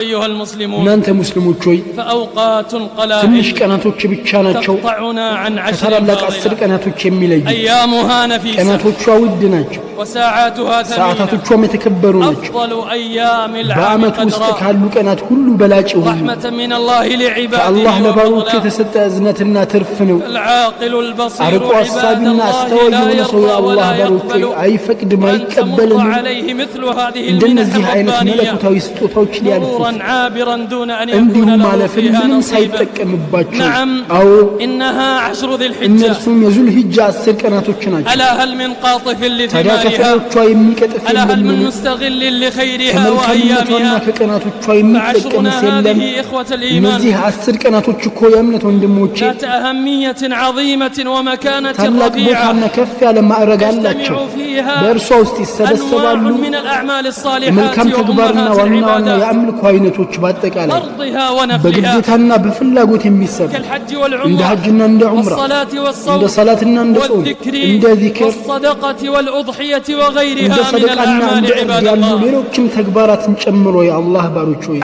أيها المسلمون እናንተ ሙስሊሞች ሆይ፣ فأوقات ትንሽ قلائل ቀናቶች ብቻ ናቸው تقطعنا عن 10 ከታላላቅ 10 فاضلة ቀናቶች የሚለዩ። أيامها نفيسة ቀናቶቿ ውድ ናቸው፣ وساعاتها ثمينة ሰዓታቶቿም የተከበሩ ናቸው። أفضل أيام العام በዓመት ውስጥ قدرا ካሉ ቀናት ሁሉ በላጭ የሆኑ رحمة من الله لعباده ከአላህ ለባሮቹ وفضلا የተሰጠ እዝነትና ትርፍ ነው። العاقل البصير አርቆ عباد አሳቢና الله አስተዋይ لا የሆነ ሰው يرضى የአላህ ولا ባሮች ሆይ يقبل አይፈቅድም أن تمر አይቀበልም عليه مثل هذه المنح እንደነዚህ አይነት الربانية መለኮታዊ ስጦታዎች ሊያልፉት مرورا عابرا دون أن እንዲሁም يكون له ማለፍን فيها ምንም نصيبا ሳይጠቀምባቸው። نعم አዎ፣ إنها 10 ذي الحجة እነርሱም የዙል ሂጃ 10 ቀናቶች ናቸው። ألا هل من قاطف ታዲያ لثمارها ከፍሬዎቿ የሚቀጥፍ ألا هل من የለምን? مستغل لخيرها ከመልካምነቷና وأيامها ከቀናቶቿ የሚጠቀምስ فعشرنا የለም? هذه إخوة الإيمان እነዚህ 10 ቀናቶች እኮ የእምነት ወንድሞቼ ذات أهمية عظيمة ومكانة ታላቅ رفيعة ቦታና ከፍ ያለ ማዕረግ አላቸው። يجتمع فيها በእርሷ ውስጥ أنواع ይሰበሰባሉ من الأعمال الصالحات የመልካም ተግባርና وأمهات ዋና ዋና العبادات የአምልኮ አይነቶች በአጠቃላይ فرضها ونفلها በግዴታና በፍላጎት የሚሰሩ كالحج እንደ والعمرة ሐጅና እንደ ዑምራ፣ والصلاة እንደ والصوم ሰላትና እንደ ጾም፣ والذكر እንደ ዚክር፣ والصدقة والأضحية እንደ وغيرها من ሰደቃና الأعمال እንደ እርድ عباد ያሉ الله ሌሎችም ተግባራትን ጨምሮ የአላህ ባሮች ሆይ።